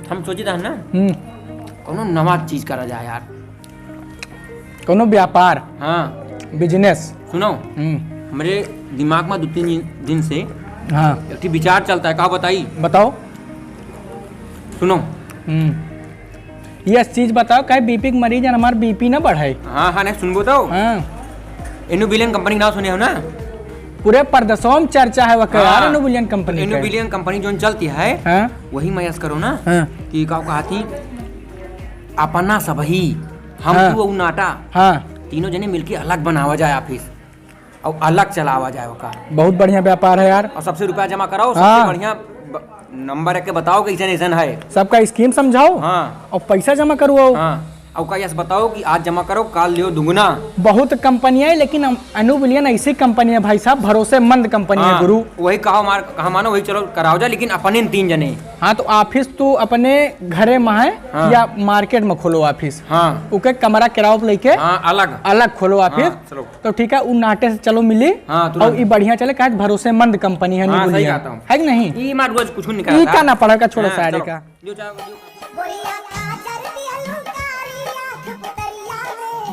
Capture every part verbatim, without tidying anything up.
हम सोचित हन ना, हम्म। कौनो नवा चीज करा जाए यार। कौनो व्यापार। हाँ। Business। सुनो, हम्म। हमरे दिमाग में दो तीन दिन, दिन से हाँ। एक ठे विचार चलता है, का बताई? बताओ। सुनो। हम्म। ये चीज बताओ, काहे B P के मरीज हैं, हमार B P ना बढ़े। हाँ, हाँ, नहीं सुनबो तो। हाँ। Inobillion company के नाम सुने हो ना? पूरे परदेसवा में चर्चा है वकर यार, हाँ। Inobillion company के। Inobillion company जोन चलती है, हाँ। वही मैं यस करो ना हाँ। कि का कहा थी, अपना सबही, हम हाँ। तू और नाटा, हाँ। तीनों जने मिलके अलग बनावा जाए office और अलग चलावा जाए ओका। बहुत बढ़िया व्यापार है यार। और सबसे रुपया जमा कराओ, सबसे हाँ। बढ़िया ब-, number एक के बताओ कि ऐसन ऐसन है। सबका scheme समझाओ हाँ। और पैसा जमा करवाओ। हाँ। और का यस बताओ कि आज जमा करो, काल लियो दुगुना। बहुत कंपनियां है, लेकिन हम, Inobillion ऐसी कंपनी है भाई साहब, भरोसेमंद कंपनी है हाँ, गुरु। वही कहा मार, कहा मानो वही चलो कराओ जा, लेकिन अपने तीन जने। हाँ, तो office तू अपने घरे में है हाँ। या market में खोलो office? हाँ। ओके कमरा किराया पे लेके हाँ, अलग। अलग खोलो office। हाँ, चलो। तो ठीक है, उ नाटे से चलो मिली। हाँ, तुरंत। और ई बढ़िया चले, काहे भरोसेमंद कंपनी है हाँ, सही Inobillion। कहता हूँ। है कि नहीं? ई मार रोज कुछ निकालता। ई का ना पढ़े का, छोड़ो हाँ, सारे चलो। का। जो चाहो, जो गोरिया काजर दिहलू कारी आँख पुतरिया में।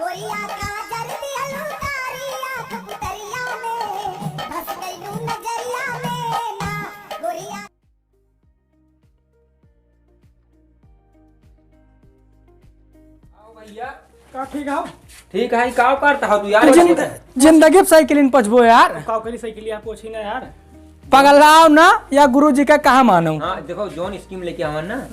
गोरिया काजर दिहलू कारी आँख पुतरिया में। धस गइलू नजरिया में ना गोरिया। आओ भैया। का ठीक हो? ठीक है, का करता हो तू यार? जिंद-, जिंदगी पे साइकिल इन पचबो यार। का करी साइकिल यहाँ पहुँची ना यार। पगलाओ ना या गुरुजी का कहा मानो? हाँ, देखो, जौन scheme लेके आवन ना,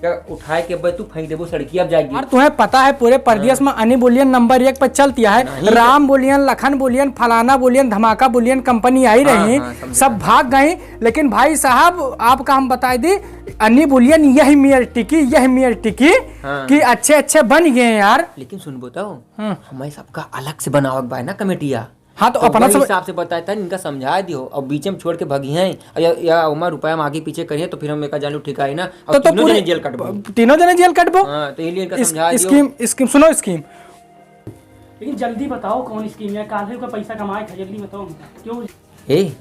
क्या उठाए के बे तू फेंक देबो सड़किया, अब जाएगी। और तुम्हें पता है, पूरे प्रदेश हाँ। में Inobillion number एक पर चलती है। नहीं तो राम बोलियन, लखन बोलियन, फलाना बोलियन, धमाका बोलियन, कंपनी आई हाँ, रही, हाँ, समझ सब गया। भाग गई। लेकिन भाई साहब, आपका हम बताई दी, Inobillion यही मेर टिकी, यही मेर टिकी हाँ। कि अच्छे अच्छे बन गए यार। लेकिन सुनबो तो, हाँ। हमें सबका अलग से बनावे के बा ना कमेटिया। हाँ, तो तो अपना वही सब हिसाब से बताए था, इनका समझा दियो। अब बीच में छोड़ के भगी हैं, या, या ओमा रुपया मांगे पीछे करिए, तो फिर हम एका जानू ठिकाई ना। अब तो, तो तीनों पूरे जने जेल कटबो। तीनों जने जेल कटबो। हाँ, तो ये लिए इनका इस, समझा दियो। Scheme, scheme, सुनो scheme। लेकिन जल्दी बताओ कौन scheme है, काहे का पैसा कमाए था, जल्दी बताओ हमका। क्यों? ए,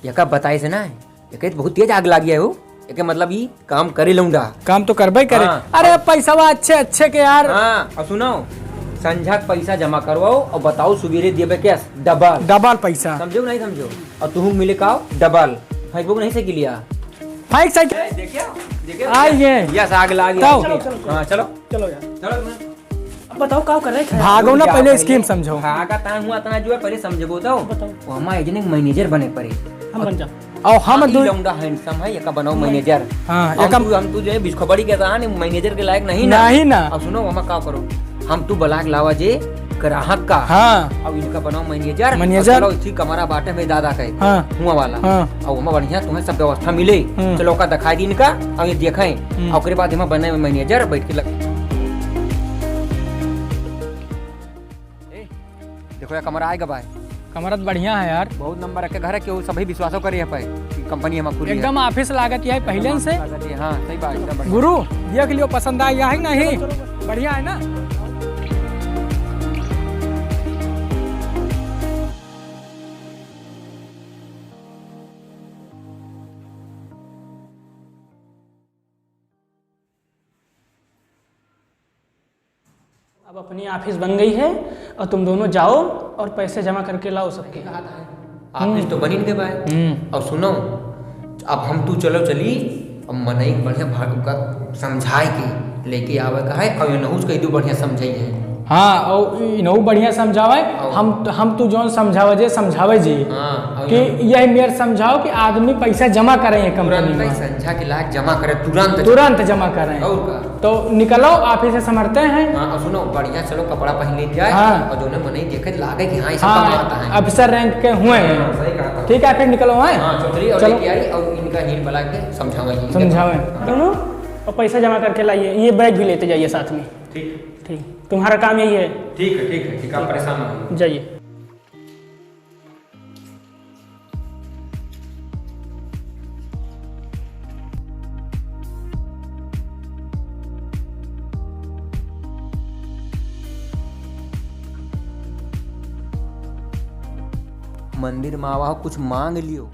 यका बताए से ना, यके तो बहुत तेज आग लागी है हो। एके मतलब ई काम करे लौंडा। काम तो करबे करे। हाँ। अरे पैसवा अच्छे अच्छे के यार। हाँ, और सुनो, संझा के पैसा जमा करवाओ और बताओ सुबेरे देबे cash double। Double पैसा। समझो नहीं समझो? और तुहू मिले का double। Facebook नहीं से लिया। भाई सही। ए, देखियो, देखियो। आ ये। यस, आग लागी तब। है। चलो, चलो, चलो। हाँ, चलो। चलो यार। चलो, चलो। अब बताओ, का कर रहे थे? भागो ना, पहले scheme समझो। भागा ता हुआ तना जो है, पहले समझबो तो। बताओ। वो हमारे एक जने manager बने पड़े। हम बन जाओ। और हम हाँ, ई दो लौंडा handsome है, एका बनाओ manager। हाँ, हम एका तू, हम तू जो है, बिस्खबड़ी के रहा, नहीं, manager के लायक नहीं ना। नहीं ना। अब सुनो, हम का करो, हम तू बलाक लावा जे ग्राहक का। हाँ। अब इनका बनाओ manager। Manager। अब चलो, इसी कमरा बाटे में दादा का है। हाँ। हुआ वाला। हाँ। अब हम बढ़िया तुम्हें सब व्यवस्था मिले। हम्म। चलो, का दिखाई दी इनका, अब ये देखें। हम्म। और ओकरे बाद हम बने manager बैठ के लग- ए, देखो यार, कमरा आएगा भाई। कमरा तो बढ़िया है यार। बहुत number एक के घर है, केहू सभी विश्वासो करे है पे कि कंपनी हम खुली है। एकदम office लागत है पहले से। लागत है, हाँ, सही बात, एकदम बढ़िया। गुरु, देख लियो, पसंद आया है कि नहीं? बढ़िया है ना? अब अपनी office बन गई है और तुम दोनों जाओ और पैसे जमा करके लाओ सबके। Office तो बनी के भाई। हम्म। और सुनो, अब हम तू चलो चली, अब मनई बढ़िया भाग का समझाए के लेके आवे का है, और इनहू से कह दू बढ़िया समझाई है। हाँ, और इनहू बढ़िया समझावे, और हम, हम तू जौन समझावे जे समझावे जी। हाँ, और कि यही मेर समझाओ कि आदमी पैसा जमा करे है कंपनी तुरंत ही में। संझा के लायक जमा करे, तुरंत। तुरंत जमा करे। और का? तो निकलो, office से समरते हैं। हाँ, और सुनो, बढ़िया चलो कपड़ा पहन ले जाए। हाँ। और जो ने मनई देखे लागे कि हाँ, ये सब हाँ, कमाता है। Officer rank के हुए हैं। हाँ, सही कहा था। ठीक है, फिर निकलो, हैं? हाँ, चौधरी और चलो। लेके आई और इनका हीन बला के समझावे इनके समझावे। हाँ। दोनों, और पैसा जमा करके लाइए, ये bag भी लेते जाइए साथ में। ठीक। ठीक, तुम्हारा काम यही है। ठीक है, ठीक है, ठीक, आप परेशान ना होइए। जाइए। मंदिर में आवा हो, कुछ मांग लियो।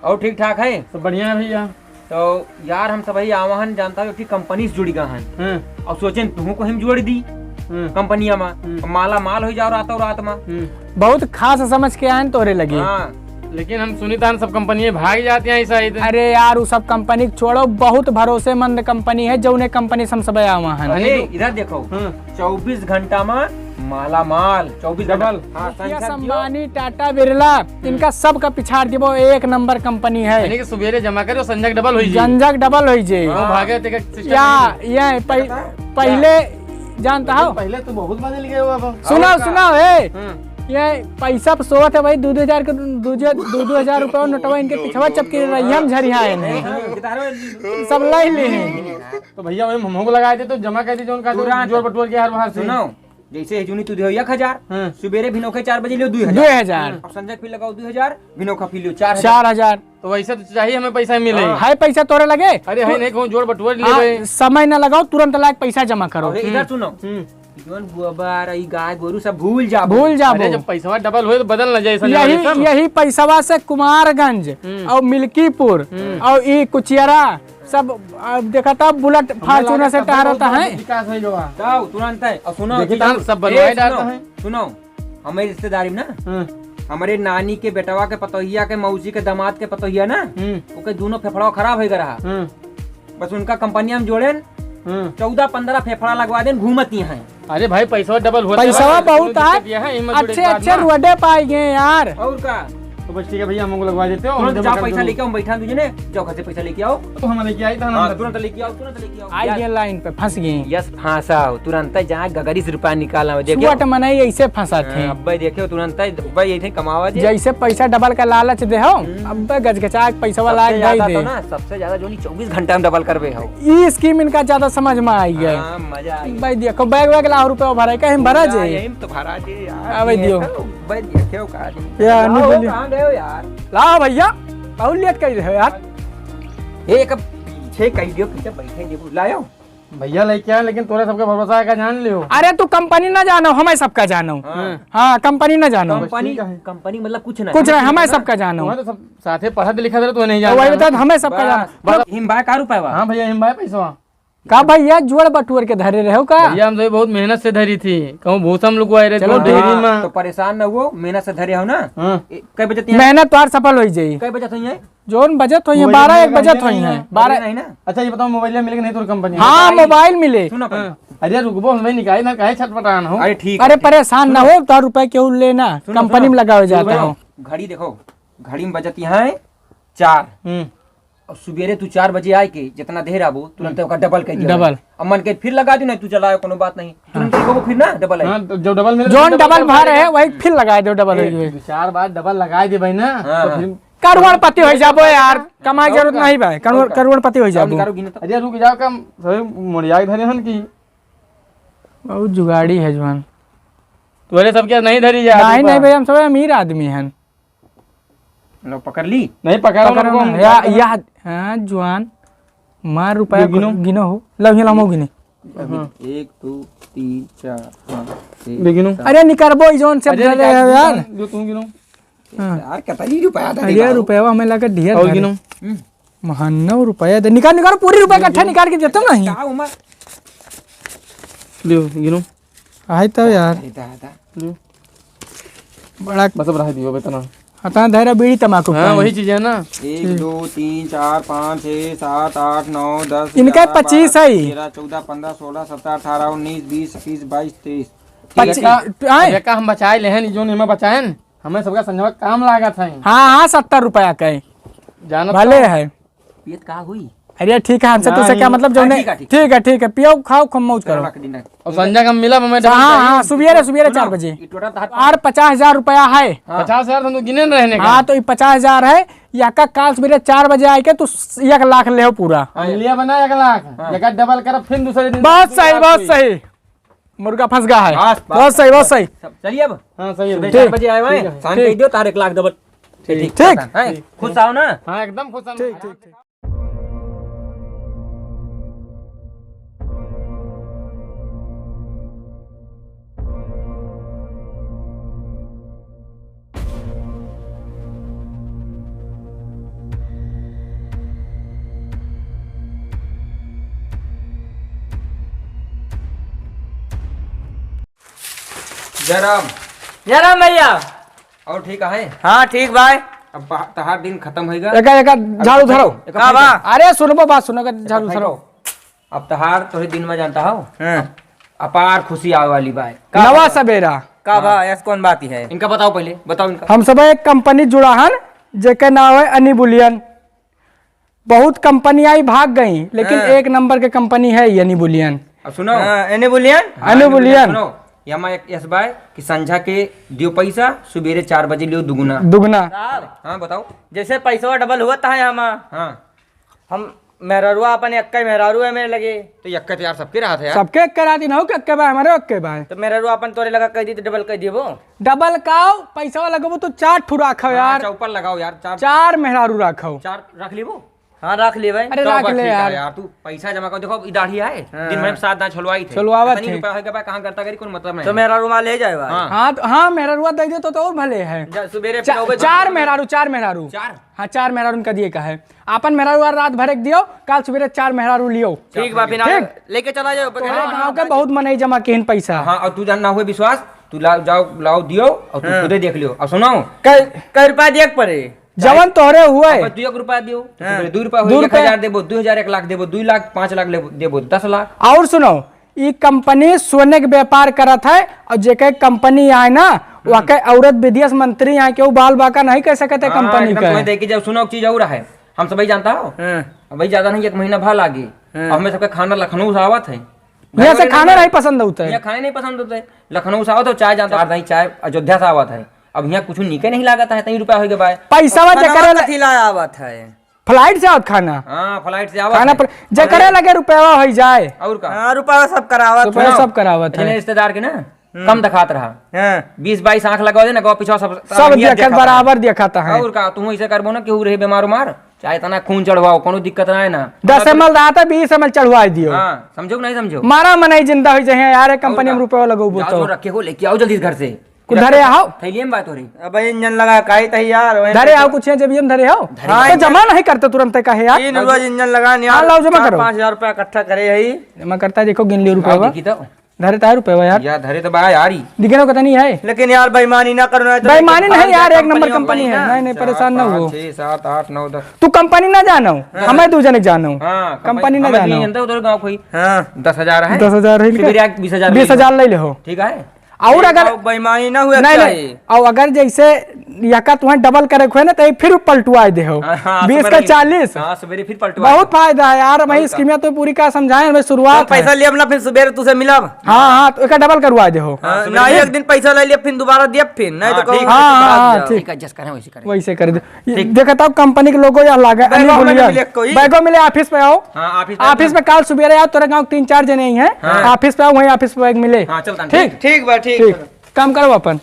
और ठीक ठाक है? सब बढ़िया है भैया। तो यार, हम सबही आवा हन, जानता हो, एक ठे कंपनी से जुड़ी गए हैं। हाँ। और सोचेन तुहूँ को हम जोड़ दी हाँ। कंपनिया में। हम्म। माला माल हो जाओ रातों रात में। हम्म। बहुत खास समझ के आयन तोरे लगे। हाँ। लेकिन हम सुनी तान सब कंपनी भाग जाती हैं ऐसा ही। अरे यार, उ सब कंपनी के छोड़ो, बहुत भरोसेमंद कंपनी है, जौने कंपनी से हम सब आवा हन। अरे, इधर देखो। हाँ। चउबीस घंटा में माला माल, चउबीस घंटा। डबल। हाँ, मुकेश संख्या दियो। अंबानी, टाटा, बिरला, हम्म। इनका सबका पिछाड़ देबो, एक नंबर कंपनी है। यानी कि सुबेरे जमा करे, संझा के डबल होई जे। संझा के डबल होई जे। हाँ। भागे ते का सिस्टम या, नहीं। ये पह-, पता है? पहले जानता हो? पहले तो बहुत बदल गए हो अब। सुनाओ, और का? सुनाओ, ए। हाँ। ये पैसा पे सोवत है भाई, दो दो हजार के, दो दो, दो दो हजार रुपया नोटवा इनके पिछवा चपकी रही, हम झरिया है नहीं। हाँ, किधर हो? सब लाई ले हैं। तो भैया, वही हमको लगा दे, तो जमा कर दी, जो उनका जो तुरंत। जोड़ बटोर के हर वहाँ से। सुनो, जैसे है जूनी तू दियो एक हजार, हाँ। सुबेरे भिनोखे चार बजे लियो दो हजार। दो हजार। और संझा फिर लगाओ दो हजार, भिनोखा फिर लियो चार हजार। चार हजार। तो वैसे तो चाहिए हमें पैसा मिले। हाँ। है पैसा तोरे लगे? अरे है तू नहीं, कहूँ जोड़ बटोर ले आ, भाई। समय ना लगाओ, तुरंत लाके पैसा जमा करो। अरे इधर हम्म। सुनो, हम्म। जोन गोबर, ई गाय गोरू सब भूल जाबो। भूल जाबो। अरे जब पैसवा डबल होए तो बदल न जाए, संजय यही, वाले सब। यही पैसवा से कुमारगंज हम्म। और मिल्कीपुर हम्म। और ई कुचियरा सब, अब देखा था बुलेट फॉर्च्यूनर से टहरता है। विकास हो गवा। जाओ, तुरंत है। और सुनो, देखिए, चीजों, तो सब बनवाए ए, डालता सुनो, है। सुनो, हमारी रिश्तेदारी में ना, हाँ। हमारे नानी के बेटवा के पतोहिया के मौसी के दामाद के पतोहिया ना, हम्म। ओके दोनों फेफड़वा खराब हो गया रहा। हाँ। बस उनका कंपनिया में जोड़ेन, हाँ। चौदह पन्द्रह फेफड़ा लगवा देन, घूमती हैं। अरे भाई, पैसा डबल होता है, पैसा बहुत कोई है। दिक्कत यह है, हिम्मत जुड़े अच्छे के बाद अच्छे ना। रोडे पाई गए यार। और का? तो बस ठीक है भैया, हम लोग लगवा देते हो, तुरंत हम जमा जाओ, कर पैसा दो। लेके आओ, हम बैठा दूँ जने, जाओ घर से पैसा लेके आओ। तो हम लेके आई था ना हाँ, अंदर। तुरंत लेके आओ, तुरंत लेके आओ। आई गए लाइन पे, फंस गए। यस, फंसा हो, तुरंत जाए गगरी से रुपया निकाल आओ, देखियो। सुअट मनई ऐसे फंसा थे। हाँ, अब्बे देखियो, तुरंत अब्बे ये थे कमावा जे। जैसे पैसा डबल का लालच दे हो, हम्म। अब्बे गजगचा के पैसा वाला सबसे एक भाई ज्यादा दे। तो ना, सबसे ज्यादा जो नहीं चउबीस घंटा में डबल करबे हो। ई स्कीम इनका ज्यादा समझ में आई है। हाँ, मजा आई। भाई देखो, बैग वैग लाख रुपया भरा है, कहीं भरा या, जे। यही में तो भरा जे यार। आ भाई ये दियो। तो भाई देखियो का आदमी। या, लाओ, नहीं बोली। कहाँ गए हो यार? लाओ भैया, बहुत लेट कर रहे हो यार। ए, एक छे कह दियो, पीछे बैठे जे, लायो। भैया लेके आए, लेकिन तोरे सबके भरोसा है का, जान लियो। अरे तू कंपनी ना जानो, हमें सबका जानो। हाँ। हाँ, कंपनी ना जानो। बस कंपनी, ठीक है। कंपनी मतलब कुछ ना, कुछ हमें ना, हमें सबका जानो। तुम्हें तो सब साथे पढ़त लिखत रहे, तो नहीं तो वही जानता। बता, हमें सबका बस, जानो। बस, हिम भाई का रुपया बा? हाँ भैया, हिम भाई पैसा। का भैया, जोड़ बटोर के धरे रहो का? भैया, हम तो बहुत मेहनत से धरी थी, कहूँ भूसा में लुकवाए रहे, चलो, कहूँ डेयरी हाँ, में। तो परेशान ना हुओ, मेहनत से धरे हो ना। हाँ। ए, कै बजे तैयार? मेहनत तोहार सफल होई जाई। कै बजे तैयार? जोन बजत होई है, मोबाइल बारह में एक बजत होई है, मोबाइल बारह। नहीं ना? अच्छा, ये बताओ, मोबाइल मिले कि नहीं तोर कंपनी में? हाँ, मोबाइल मिले। सुनो पहले। हाँ। अरे रुकबो, हम भाई निकाली ना, काहे छटपटान हो? अरे ठीक है, अरे ठीक। परेशान ना हो, तोहार रुपया केहू लेना, सुनो, कंपनी सुनो। में लगावे जाता हो। घड़ी देखो, घड़ी में बजत यहाँ है चार। हम्म। और सुबेरे तू चार बजे आए के जितना देर आबो, तुरंत हम्म। ओका डबल कर दिया। डबल। अब मन के फिर लगा दी ना, तू चलायो, कोनो बात नहीं। तुरंत हाँ। कहो फिर ना, डबल है। हाँ, तो जो डबल मिले, जोन डबल डबल भर है, वही फिर लगा दो, डबल ए, हो गई। दो चार बार डबल लगा दे भाई ना, हाँ, तो हाँ। फिर करोड़पति हो जाबो यार, कमाई और जरूरत का? नहीं भाई, करोड़-, और का? करोड़पति हो जाओ, जाबो। निकालो, गिनो तो। अरे रुक जाओ, कम सभी मोड़िया के धरे हन की। बहुत जुगाड़ी है जवान। तोरे सबके नहीं धरी जा, नहीं, रुपया। नहीं भाई, हम सब अमीर आदमी हन। लो, पकड़ ली। नहीं, पकड़ लो, पकड़ लो, पकड़ लो। या, या, हाँ, जुआन, मार रुपया गिनो। गिनो हो। लो, हिला मो गिने। हाँ। एक, दो, तीन, चार, पाँच, छः, ले गिनो। सात। अरे, निकरबो, ई जोन से अरे, डरे निकाल, हो यार। जो तुम गिनो। हाँ। यार, कितना ही रुपया था, अरे, निकालो। रुपया हमें लगा ढेर और धरे। गिनो। हम्म। महानो रुपया दे, निकाल, निकाल, पूरी रुपया इकट्ठा निकाल के देता नहीं। का उमर? लियो, गिनो। आई तो यार। अरे, दा, दा। लियो। बड़ा बस अब रह दियो, अब इतना। हता धैर्य बीड़ी तमाकू हाँ, खाए। वही चीज है ना। एक, हम्म। दो, तीन, चार, पाँच, छः, सात, आठ, नौ, दस, इनका ग्यारह, पच्चीस बारह, है। तेरह, चौदह, पन्द्रह, सोलह, सत्रह, अठारह, उन्नीस, बीस, इक्कीस, बाईस, तेईस। पच्चीस, एका, आए? अब एका हम बचाए लेहन, जोन एमा बचाएन, हमें सबका संझवा काम लागत है। हाँ, हाँ, सत्तर रुपया के। जानत भले तो। है। पियत का हुई? अरे ठीक है, हमसे तुझसे नहीं। क्या मतलब, जो हाँ, नहीं। ठीक है, ठीक है। ठीक है, ठीक है, पियो, खाओ, खूब मौज करो। रख दी ना। और संझा का मिला, मैं हाँ, डबल हाँ, चाहिए। सुबेरे, सुबेरे सुनो, चार बजे। ये टोटल तो हाथ और पचास हजार रुपया है। हाँ। पचास हजार तो हम तो गिने न रहने का। हाँ, तो ये पचास हजार है, या का काल सुबेरे चार बजे आए के तू एक लाख ले हो पूरा। हाँ। लिया बना एक लाख, हाँ। एक डबल कर, फिर दूसरे दिन बहुत सही, बहुत सही। मुर्गा फंस गया है। बस, बस। बहुत सही, बहुत सही। सब चलिए अब। हाँ, सही है। सुबह ठीक। चार बजे आए हुए हैं, ठीक है। शाम को ठीक। दे दियो, तार एक लाख डबल। ठीक। ठीक। ठीक। हैं? ठीक। खुश आओ ना? हाँ, एकदम खुश आओ। ठीक, ठीक, ठीक। जय राम। जय राम भैया। और ठीक है? हाँ, ठीक बाय। अब बा-, तहार दिन खतम होइगा। एका, एका झाड़ू धरो। एका का बा? अरे सुनबो बात, सुनो, एका झाड़ू धरो। अब तहार तोहरे दिन में जानता हो, हाँ। अपार खुशी आवे वाली बाय। का नवा बा? सबेरा। का बा? हाँ। ऐसा कौन बात है? इनका बताओ पहले, बताओ इनका। हम सब एक कंपनी जुड़ा हन, जेके नाव है एनी बुलियन। बहुत कंपनी आई, भाग गई, लेकिन हाँ। एक नंबर के कंपनी है एनी बुलियन। अब सुनो। हाँ, एनी बुलियन? हाँ, एनी बुलियन। सुनो, यहाँ एक यस बाय कि संझा के दियो पैसा, सुबेरे चार बजे लियो दुगुना। दुगुना। साहब, हाँ, बताओ। जैसे पैसा डबल हुआ था हमार। हाँ। हम मेहरारुआ अपन एक्के मेहरारू है मेरे लगे। तो एक्के तो यार सबके रहत है यार। सबके एक्के रहत ही ना हो कि एक्के बाय, हमारे एक्के बाय। तो मेहरारुआ अपन तोरे लगा कह दी तो डबल कह दियो वो। डबल काओ, पैसा लगबो तो चार ठुरा खाओ हाँ, यार। चौपल लगाओ यार, चार। चार मेहरारू रखो। चार रख ली वो? हाँ, रख ली भाई। अरे तो रख बस ले ठीक है यार। यार, तू पैसा जमा कर। देखो, ई दाढ़ी है, हाँ। दिन भर में सात दांत छुलवाई थे। छुलवावत इतनी थे। रुपया होइगा बा, कहाँ करता करी, कोई मतलब नहीं। तो मेहरारू माल ले जाए भाई। हाँ। हाँ, तो, हाँ, मेहरारुआ दे दे तो, तो और भले है। जा, सुबेरे चा-, पिलाओगे चार तो मेहरारू, चार मेहरारू। चार? हाँ, चार मेहरारू उनका दिए का है। आपन मेहरारू यार रात भर एक दियो, काल सुबेरे चार मेहरारू लियो। ठीक बा, फिर ठीक। लेके चला जाओ। तोहरे गाँव के बहुत मनई जमा किहिन पैसा। हाँ, और तू जान ना हुए विश्वास, तू लाओ, जाओ, लाओ दियो और तू हाँ। खुदे देख लियो। और सुनो। कै, कै रुपया दिए के पड़े? जवन तोहरे हुए। अब तू एक रुपया दियो, तो हाँ। सुबेरे दू रुपया दू हुए, एक रुपया। हजार देबो, दू हजार, एक लाख देबो, दू लाख, पाँच लाख लेबो, देबो, दस लाख। और सुनो, ई कंपनी सोने के व्यापार करत है और जेके कंपनी आए ना, हम्म। वहाँ के औरत विदेश मंत्री यहाँ के वो बाल बाका नहीं कह सकते हाँ, कंपनी एकदम का। तुम्हें देखी जब सुनो एक चीज और है, हम सब ही जानता हो। हाँ। अब भाई ज्यादा नहीं, एक महीना भा लागी। हाँ। अब हमें सबके खाना लखनऊ से आवत है। यहाँ से खाना नहीं पसंद होता है। यहाँ खाने नहीं पसंद होते। लखनऊ से आवत हो, चाय जानता है, नहीं, चाय अयोध्या से आवत है। अब यहाँ कुछ नीके नहीं लागत है, इतनी रुपया होइगा बाय। पैसा अब जेकरे खाना ले- कथी ला आवत है? फ्लाइट से आवत खाना। हाँ, फ्लाइट से आवत खाना है। पर जेकरे अरे। लगे रुपया होइ जाए। और का? हाँ, रुपया सब करावत रुपया है। सब करावत है। रिश्तेदार के ना, हम्म। कम दिखात रहा। हाँ। बीस बाईस आँख लगा दे ना, गौ पिछवा सब सब आँखिया देखत देखत रहा। बराबर देखत है। और का, तुम ऐसे करबो ना, केहू रहे बीमार उमार, चाहे इतना खून चढ़वाओ, कोनो दिक्कत ना है ना। दस एम एल रहा था, बीस एम एल चढ़वाए दियो। हाँ, समझो कि नहीं समझो? मारा मनई जिंदा होइ जाए यार, एक कंपनी में रुपया लगो जाओ, तो। जो रखे हो, लेके आओ जल्दी घर से। कुछ धरे आओ। थैलिए में बात हो रही। अब इंजन लगा काई तैयार हो। धरे आओ, कुछ है जेबिया में धरे आओ। धरे हाँ, तो इंजन। जमा नहीं करते तुरंत काहे यार? तीन रोज इंजन लगा नहीं हाँ, यार, लाओ जमा चार करो। पाँच हजार रुपया इकट्ठा करे है ही। जमा करता है, देखो गिन लियो रुपया। देखी तो। धरे तार रुपया यार। या धरे तो बा यार ही। दिखे ना कितनी है। लेकिन यार बेईमानी ना करो ना, तो बेईमानी नहीं यार, एक नंबर कंपनी है। नहीं, नहीं, परेशान ना हो। छः, सात, आठ, नौ, दस। तू कंपनी ना जानो, हाँ। हमें दू जने जानो। हाँ, कंपनी ना हमें जानो। नहीं जानता उधर गाँव कोई। हाँ। दस हजार है। दस हजार है इनका। फिर एक बीस हजार ले बीस हजार लो। ले ले हो। ठीक है। और अगर बेईमानी ना हुए नहीं, नहीं, और अगर जैसे यका तुम्हें डबल करे हुए ना, तो ये फिर पलटुआ दे हो। हाँ, हाँ, बीस का चालीस। हाँ, सवेरे फिर पलटुआ बहुत दे। फायदा है यार, वही और का? स्कीमें तो पूरी का समझाए, हमें शुरुआत तो पैसा है। ले अपना, फिर सवेरे तुझसे मिलब। हाँ, हाँ, तो एका डबल करवा दे हो। हाँ, हाँ, सवेरे ना ही मिले। एक दिन पैसा ले लिया, फिर दोबारा दिया, फिर नहीं तो हाँ, कहो ठीक है, हाँ, तो हाँ, भाग हाँ, जाओ। ठीक। ठीक है, adjust करें, वैसे करें। वैसे कर दे। ये ठीक। देखा था कंपनी के लोगो यहाँ लागे, बैगो एनी में बुलियन। लिख कोई। बैगो मिले ऑफिस पे आओ। हाँ, ऑफिस पे ऑफिस आओ। में काल सुबेरे आओ, तोरे गाँव तीन चार जने ही हैं। हाँ। ऑफिस पे आओ, वहीं ऑफिस पे बैग मिले। हाँ, चलता है। ठीक? ठीक बा, ठीक। ठीक। काम करो अपन।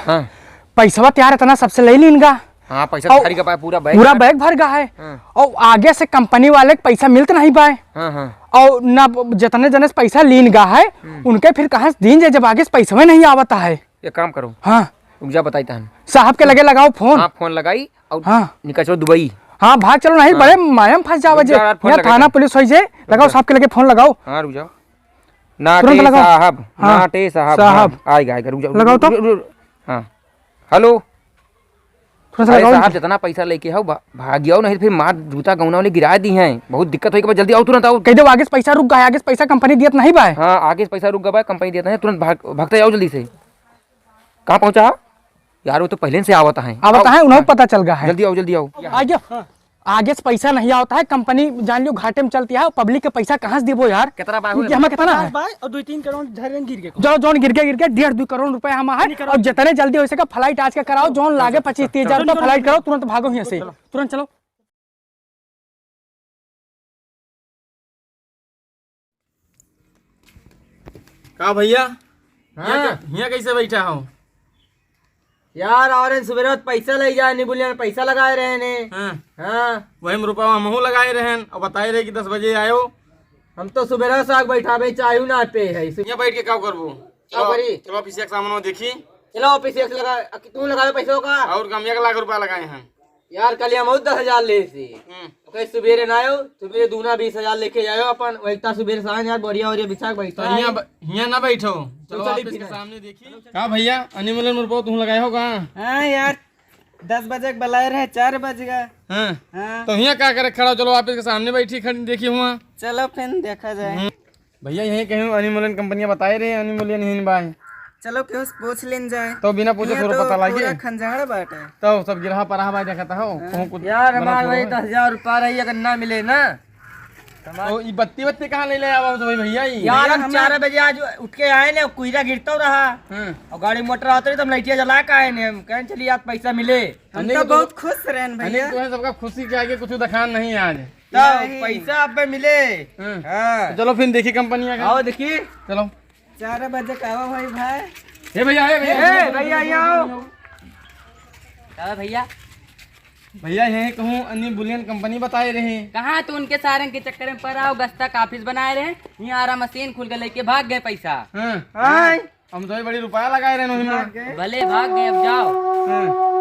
हाँ। पैसवा तो यार इतना सबसे ले लीन गा। हाँ, पैसा और थारी का पाए पूरा बैग पूरा भर। बैग भर गा है। हाँ। और आगे से कंपनी वाले के पैसा मिलत नहीं पाए। हाँ, हाँ। और ना जितने जने से पैसा लीन गा है, हम्म। उनके फिर कहाँ से दीन जाए जब आगे से पैसवे नहीं आवता है। एक काम करो। हाँ। रुक जा, बताई तहन। साहब के लगे लगाओ फोन। हाँ, फोन लगाई और हाँ। निकल चलो दुबई। हाँ, भाग चलो, नहीं हाँ। बड़े माया में फंस जावे रुक जे। जा यार, फोन यहाँ लगाई थाना तहन। पुलिस होई जे, रुक लगाओ जा। साहब के लगे फोन लगाओ। हाँ, रुक जाओ। तुरंत नाटे लगाओ। साहब, हाँ। नाटे साहब, साहब। हाँ, आएगा, आएगा, रुक जाओ, लगाओ तो। रुक, रुक, रुक, हाँ। हेलो। थोड़ा सा अरे लगाओ साहब, ना। जितना पैसा लेके आओ, भा-, भाग आओ, नहीं तो फिर मार जूता गौना वाले गिरा दी हैं। बहुत दिक्कत होई के बाद, जल्दी आओ, तुरंत आओ। कह दो, आगे से पैसा रुक गया है, आगे से पैसा कंपनी दियत नहीं बा। हाँ, आगे से पैसा रुक गया बा, कंपनी दियत नहीं, तुरंत भाग, भागते आओ जल्दी से। कहाँ पहुँचा? यार, वो तो पहले से आवत है। आवत है, उन्हें पता चल गया है। जल्दी आओ, जल्दी आओ। आ गया। हाँ। आगे से पैसा नहीं आवता है, कंपनी जान लियो घाटे में चलती है, पब्लिक के पैसा कहाँ से देबो यार? कितना बा ये हुए? हमें कितना है? बाय और दो तीन करोड़ धरे गिर के। जो, जोन गिर के, गिर के डेढ़ दो करोड़ रुपया हम है, तीन करोड़। और जितने जल्दी हो सके फ्लाइट आज के कराओ, जोन लागे पच्चीस तीस हजार रुपया फ्लाइट करो, तुरंत भागो यहाँ से, चलो। तुरंत चलो। का भैया? हाँ। हियाँ कै-, हियाँ कैसे बैठा हो? यार, और सुबेरे पैसा ले जाए, नहीं बोलिए, पैसा लगाए रहे ने। हाँ। हाँ। वही में रुपया हमहू लगाए रहन और बताए रहे कि दस बजे आयो। हम तो सुबेरे से आग बैठावे, चाय ना पे है। यहाँ बैठ के का करबो? का चलो, करी? चलो ऑफिस के सामान देखी। चलो ऑफिस एक लगा, तू लगावे पैसों का। और कम एक लाख रुपया लगाए हैं। यार, कल हम दस हजार ले से। हम्म। ओके, सुबेरे ना आयो, सुबेरे दूना बीस हजार लेके आयो अपन, वही ता सुबेरे से आए यार, बोरिया वोरिया बिछा के बैठा तो हियाँ है। ब-, हियाँ ना बैठो। चलो चली ऑफिस के फिर। सामने देखी। का भैया, अनिमलन मुरपो तुम लगाए हो का? हाँ यार, दस बजे के बुलाए रहे, चार बज गया। हाँ। हाँ। तो हियाँ का करे खड़ा हो? चलो ऑफिस के सामने बैठी खड़ी देखी हुआ। चलो फिर देखा जाए। हम्म। भैया, यहीं कहीं अनिमोलियन कंपनिया बताए रहे, अनिमोलियन यहीं बाय। चलो, केहू से पूछ लेन जाए। तो बिना पूछे यहाँ तोरो तो पता लागे? पूरा खंजाड़ बाटे। तो सब गिरहा पराहा बाय, देखता हो, हाँ। कहूँ कुछ यार, बना हमार छोड़ो वही है। दस हजार रुपया रही, अगर ना मिले ना, तो ई बत्ती बत्ती कहाँ ले ले आवा हो तो भाई भैया ई? यार, हम भैया, चार बजे आज उठ के आए ने, कुइरा गिरता रहा। हाँ। और गाड़ी मोटर आते रही, तो हम लाइटिया जला के आए ने, हम कहें, "चलिए, आज पैसा मिले।" हम अनिल तो तो बहुत खुश रहन अनिल भैया। तो है, सबका खुशी के आगे कुछ दिखान नहीं आज। तब नहीं। पैसा अब मिले। हाँ। हाँ। तो चलो फिर देखी कंपनिया का। आओ देखी। चलो। चार बजे का आओ भाई, भाई। ए भैया, ए भैया, ए भैया, यहाँ आओ। का भैया? भैया, यहीं कहूँ अनिमोलियन कंपनी बताए रहे। कहाँ तो उनके सारंग के चक्कर में पड़ा हो, गस्ता का ऑफिस बनाए रहे। यहाँ आरा मशीन खुल के लेके भाग गए पैसा। हाँ। हाँ। हम तो बड़ी रुपया लगाए रहे नोही में। भाग गए। भले भाग गए, अब जाओ। हाँ।